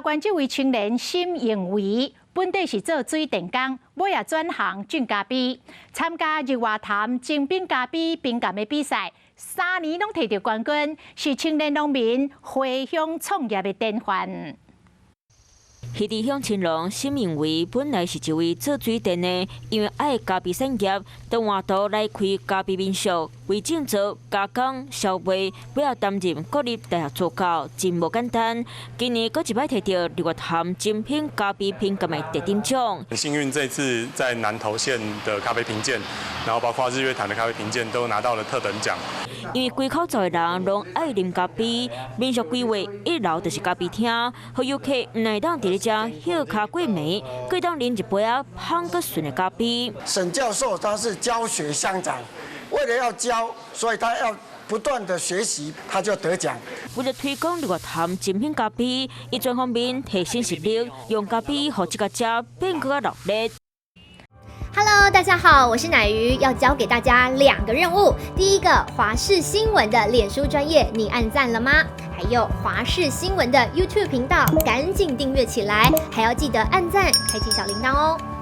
縣這位青年沈永維，本底是做水電工，尾仔轉行種咖啡，參加日月潭精品咖啡評鑑的比賽，3年攏提著冠軍，是青年農民回鄉創業的典範。魚池鄉青農沈永維本來是一位做水電的，因為愛咖啡產業，就換途來開咖啡民宿，為製作、加工、銷賣，尾仔擔任國立大學助教，真無簡單。今年閣一擺提著日月潭精品咖啡評鑑的特等獎。很幸運，這次在南投縣的咖啡評鑑，然後包括日月潭的咖啡評鑑，都拿到了特等獎。因為規口罩的人攏愛啉咖啡，民宿規劃一樓就是咖啡廳，予遊客毋但會當佇咧遮歇跤過暝，閣會當啉一杯仔香閣醇的咖啡。沈教授他是教學相長，為了要教，所以他要不斷的學習，他就得獎。為了推廣日月潭精品咖啡，伊全方面提升實力，用咖啡予這个遮變閣較熱鬧。 Hello，大家好，我是奶魚，要交給大家兩個任務。第一個，華視新聞的臉書專頁，你按讚了嗎？還有華視新聞的 YouTube 頻道，趕緊訂閱起來，還要記得按讚，開啟小鈴鐺哦。